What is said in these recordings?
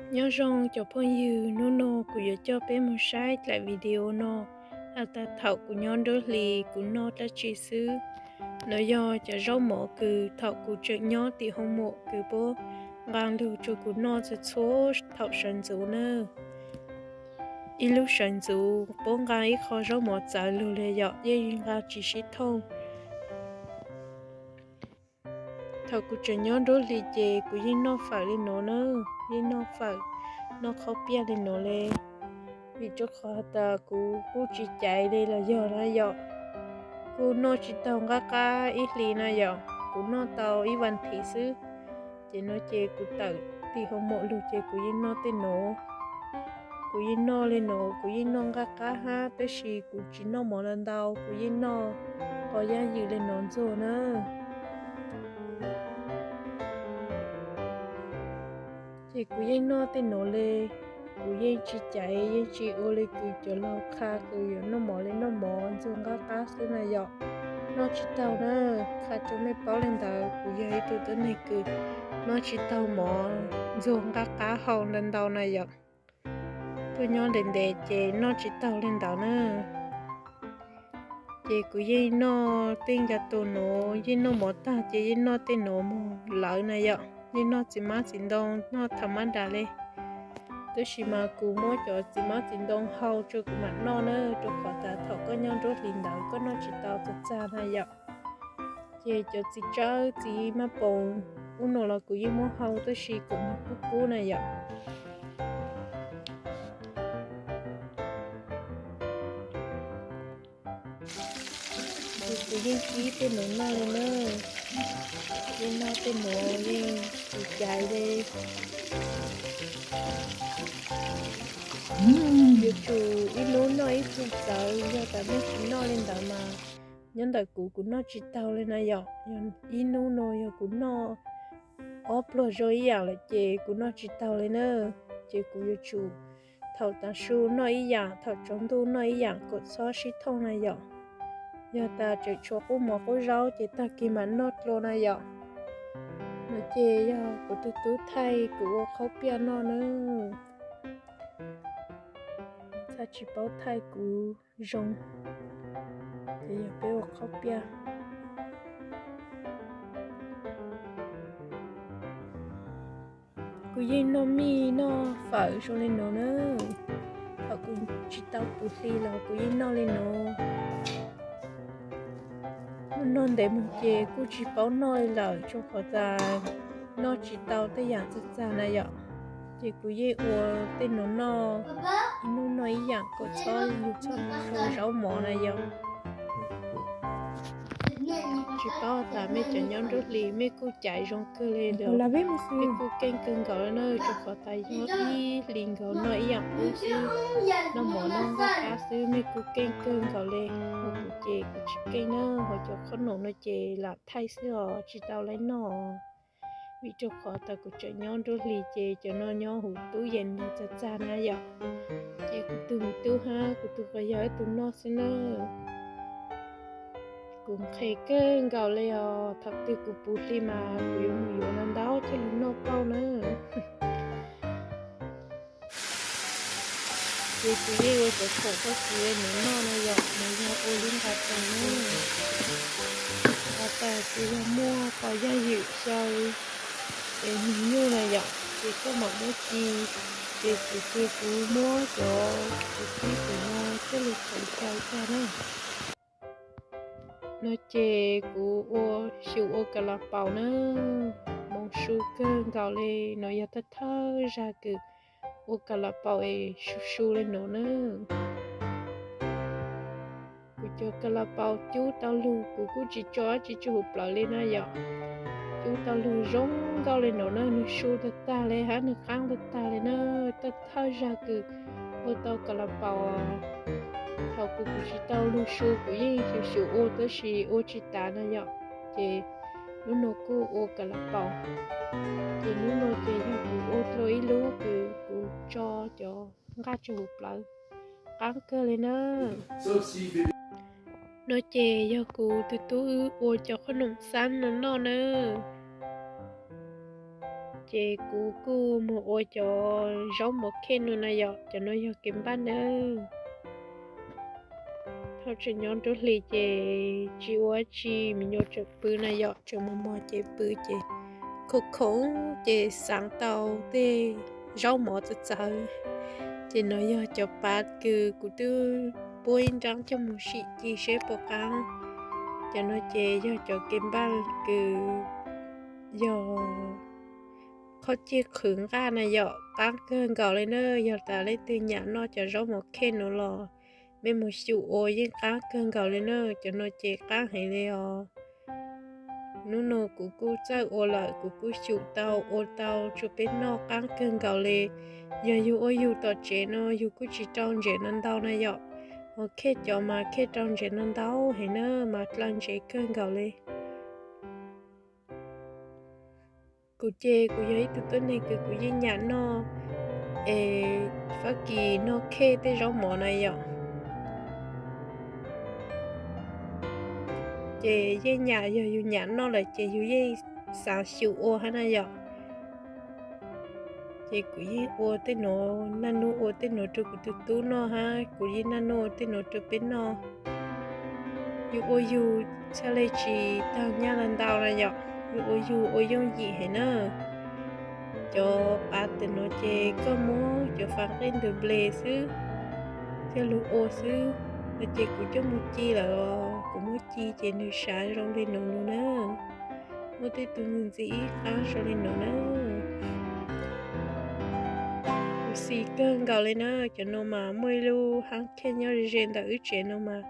Nyob zoo cov phooj ywg, hnub no kuv yuav coj peb mus saib daim video no has tas thaum kuv nyob nruab hlis kuv noj dab tsi xwb. No yog cov zaub mov kws thaum kuv tseem nyob tim hoo mom kws puab nqa lug rua kuv noj txhua txhua thaum sawv ntxuv na. Ib lub sawv ntxuv puab nqa ib qho zaub mov txawv lug le yom, yeej nqa tsis sib thooj. Thaum kuv tseem nyob nruab hlis ces kuv yeej noj fawm li no na, yeej noj fawm, noj qhaub piaj li no le. Vim rau qhov tas kuv kuj tsis caiv li los yog na yom, kuj noj tsis taug nqab qab ib hlis na yom, kuv noj tau ib vas thiv xwb. Ces no ces kuv tawm tim hoo mom lug ces kuv yeej noj tej no. Kuv yeej noj li no, kuv yeej noj nqab qab hab, tab sis kuv tsis noj mov ntau ntau, kuv yeej noj qos yaj ywm li no ntxuag na. Ces kuv yeej noj tej no le, kuv yeej tsis caiv, yeej tsis ua li kws cov laug qha kws yuav noj mov li noj mov ntxuag nqab qab xwb na yom. Noj tsis taug na, qha rua mej paub li ntawd, kuv yog ib tug tuab neeg kws noj tsis taug mov ntxuag nqab qab hau ntau ntau na yom. Tuaj nyob ntev ntev ces noj tsis taug li ntawd na. Ces kuv yeej noj tej nka tus nuav, yeej noj mov tag ces yeej noj tej nuav moog lawv na yom, yeej noj txiv hmab txiv ntoo, noj thaum mab nram le. Tab sis mas kuv muab cov txiv hmab txiv ntoo hau rua kuv mam noj na, rua qhov tas thaum koj nyob nruab hlis ntawd koj noj tsis tau txag txag na yom. Ces cov txiv tsawb txiv maj poom ub no los kuv yeej muab hau tab sis kom nws kub kub na yom. Ces kuv yeej kib tej nuav noj li na, yeej noj tej nuav yeej tsis caiv li. Yuav tsum ib hnub noj ib tug txawv, yog tas mej tsis noj li ntawd mas nyob ntawm kuv, kuv noj tsis taug li na yom. Yog ib hnub no yog kuv noj ob pluag zoo ib yam lawm ces kuv noj tsis taug li na. Ces kuv yuav tsum thaum tav su noj ib yam, thaum tsaus ntuj noj ib yam kom txhob sib thooj na yom. Yog tas tseem tshuav qub mov qub zaub ces tag kis mam noj dlua na yom. No ces yog kuv tus tub thaij kuv ua qhaub piaj noj na. Txhaj tsis paub thaij kuv zoo, ces yog peb ua qhaub piaj. Kuv yeej noj mij noj fawm zoo li no na. Thaum kuv tsis tau puv hli los kuv yeej noj li no. Noj ntev moog ces kuj tsis paub noj li lawm, rua qhov tas noj tsis tau tej yam txag txag na yom. Ces kuv yeej ua tej nuav noj, ib hnub noj ib yam kom txhob yug txhob zoo zaub mov na yom. Tsis paub tas mej cov nyob nruab hlis mej kuj caiv zoo kawg li los mej kuj keej kawg nkaus li na, rua qhov tas yog ib hlis nkaus noj ib yam qub xwb, noj mov noj nqaj qab xwb mej kuj keej kawg nkaus li. Ho kuv ces kuv tsis keej na, ho cov qhob noom no ces lam thaij xwb os, tsis tau laib noj. Vim rau qhov tas kuv tseem nyob nruab hlis ces cov no nyob huv tub yees txag txag na yom. Ces kuv tus me tub hab kuv tus quas yog ib tug noj xwb na. Kuv nqhis kawg nkaus li os, thaum twg kuv puv hli mas kuv yuav mus yuav ntau ntau coj lug noj pauj na. Ces kuv yeej ua cov khoom khaub xiv nuav noj na yom, nws yog ua lub nqa taws na. Nqa taws ces yog muaj qos yaj ywm xyaw es nws nyuj na yom, ces koj mam muab ci. Ces kuv ces kuv muab cov kuv kib kuv no coj lug txhoov xyaw tag na. No ces kuv ua xyum ua kas las paus na, moos su kawg nkaus li. No yog thawj thawj zag kws ua kas las paus es su su li no na. Kuv cov kas las paus cub tau lug kuv kuj tsis tso dab tsi rua huv plawv li na yom. Cub tau lug zoo nkauj li no na, nws su tag tag li hab nws qaab tag tag li na. Thawj thawj zag kws ua tau kas las paus. Thaum kuv kuv tsis tau lug su kuv yeej xyum xyum ua tab sis ua tsis tas na yom. Ces lub no kuj ua kas las paus. Ces lub no ces yog kuv ua dlua ib lub kws kuv tso cov nqaj rua huv plawv, qaab kawg li na. No ces yog kuv tus tub wb ua cov qhob noom xab no noj na. Ces kuv kuj mus ua cov zaub mov khej no na yom, cov no yog kev npaj nawb. Thaum tseem nyob nruab hlis ces tsis ua tsi, me nyuam tseem pw na yom, tseem mos mos ces pw ces khoom khoom ces xaav tau tej zaub mov txawv txawv. Ces no yog cov pav kws kuv twb puab ib nraab coj mus sim ci seb puas qaab. Cov no ces yog cov kev npaj kws yog qhov cig qhwv nqaj na yom, qaab kawg nkaus li na. Yog tas leej twg nyam noj cov zaub mov khej no los mej mus xyum ua yeej qaab kawg nkaus li na. Cov no ces qaab heev li os. Hnub no kuv kuj txawj ua lawm, kuv kuj xyum tau ua tau rua peb noj, qaab kawg nkaus li. Yog yug ua yug tom tsev no yug kuj tsis rau ntsev no ntau na yom. Ho khej cov mas khej rau ntsev no ntau heev na, mas dlawg ntsev kawg nkaus li. Kuv ces kuv yog ib tug tuab neeg kws kuv yeej nyam noj es Fab Kis noj khej tej zaub mov na yom. Ces yeej nyam, yog yug nyam noj lawm ces yug yeej xaav xyum ua hab na yom. Ces kuv yeej ua tej nuav, naj nub ua tej nuav rua kuv tug tub noj hab kuv yeej naj nub ua tej nuav rua peb noj. Yug ua yug txhaj le tsis taug nyaj los ntau na yom, yug ua yug ua yooj yim heev na. Cov pav tawm nuav ces koj muab cov faav nqij ntws nple xwb, coj lug ua xwb. No ces kuv coj mus ci lawm, kuv muab ci ces nws sav zoo li nuav lug na. Muaj tej tug ntxim ib qaab zoo li nuav na. Kuv xis kawg nkaus li na, cov nuav mas muaj ib lub haab khej nyob ze ze ntawm wb tsev no mas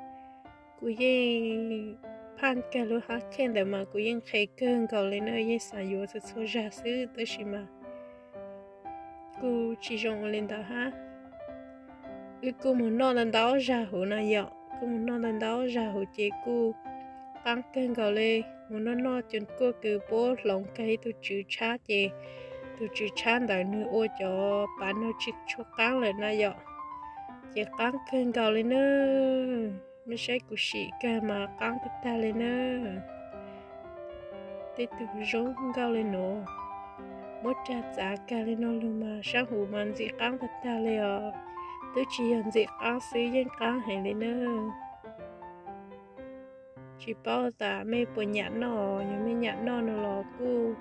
kuv yeej phaj kag lub haab khej ntawd mas kuv yeej nqhis kawg nkaus li na, yeej xav yuav txhua txhua zag xwb tab sis mas kuj tsis zoo ua li ntawd hab. Wb kuj mus noj ntau ntau zag huv na yom, kuj mus noj ntau ntau zag huv ces kuj qaab kawg nkaus li. Mus noj noj cov kuaj kws puab hloov kag ib tug tswv tshab ces tug tswv tshab ntawd nws ua cov pav no tsis tshua qaab lawm na yom, ces qaab kawg nkaus li na. Mej saib kuv sim kag mas qaab tag tag li na. Tej tug zoo nkauj li nuav, muab rag txav kag li no lug mas saab huv mas ntxim qaab tag tag li os. Twb tsis yog ntxim qaab xwb, yeej qaab heev li na. Tsis paub tas mej puas nyam noj, yog mej nyam noj no los kuj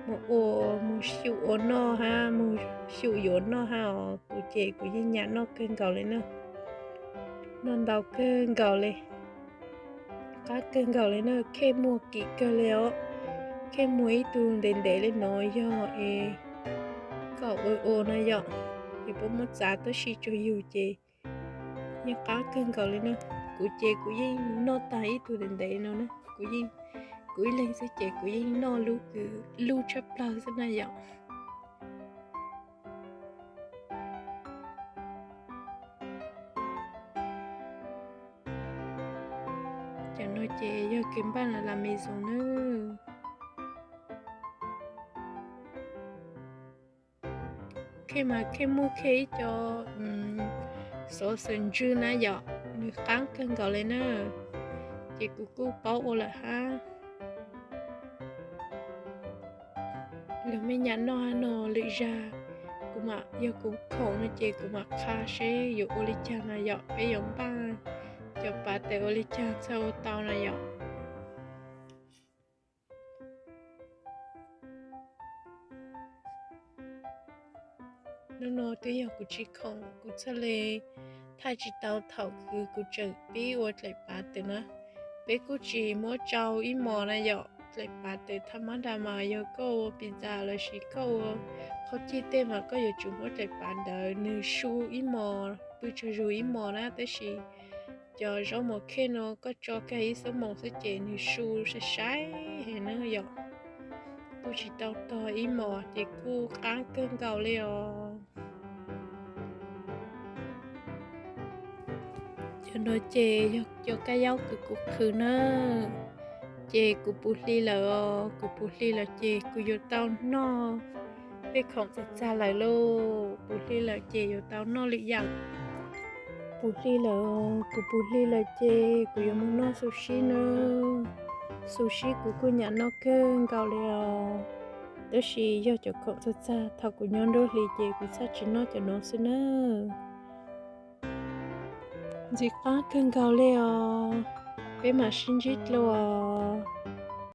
mus ua, mus xyum ua noj hab, mus xyum yuav noj hab os. Kuv ces kuv yeej nyam noj kawg nkaus li na. Noj ntau kawg nkaus li, qaab kawg nkaus li na, khej muag kim kawg li os. Khej muag ib tug ntev ntev li no yog es kom ua ua na yom, es puab muab txav tuab si rua yug ces yeej qaab kawg nkaus li na. Kuv ces kuv yeej noj taag ib tug ntev ntev no na, kuv yeej, kuv ib leeg xwb ces kuv yeej noj lub kws luj tshaj plawg xwb na yom. Cov no ces yog kws npaj la la me zoo na. Khej mas khej muag khej ib co xov xwm ntswg na yom, nws qaab kawg nkaus li na. Ces kuv kuj paub ua lawm hab. Yog mej nyam noj hab no lwm zag, kuv mam, yog kuv khoom no ces kuv mam qha seb yuav ua li caag na yom, peb yuav npaj cov pav tawm ua li caag txhaj ua tau na yom. Hnub no twb yog kuv tsis khoom, kuv txhaj le thaij tsis tau thaum kws kuv tseem pib ua dlaim pav tawm na. Peb kuj tsis muab tsau ib mos na yom, dlaim pav tawm thaj mab nra mas yog koj ua pizza lossis koj ua qhaub cij tej mas koj yuav tsum muab dlaim pav ntawd nws su ib mos, pw tsawg zug ib mos na, tab sis cov zaub mov khej no koj tso kag ib xuab moos xwb ces nws su sai sai heev na yom. Kuj tsis tau tog ib mos ces kuj qaab kawg nkaus li os. Cov no ces yog cov kab yaub kws kuv qhwv na. Ces kuv puv hli lawm os, kuv puv hli lawm ces kuv yuav tau noj. Tej khoom txag txag lawm lauj, puv hli lawm ces yuav tau noj lwm yaam. Puv hli lawm, kuv puv hli lawm ces kuv yuav mus noj xu sib na. Xu sib kuv kuj nyam noj kawg nkaus li os. Tab sis yog cov khoom txog txag thaum kuv nyob nruab hlis ces kuv txhaj tsis noj cov no xwb nawb. Ntxim qab kawg nkaus li os. Peb mam sib ntsib dlua os.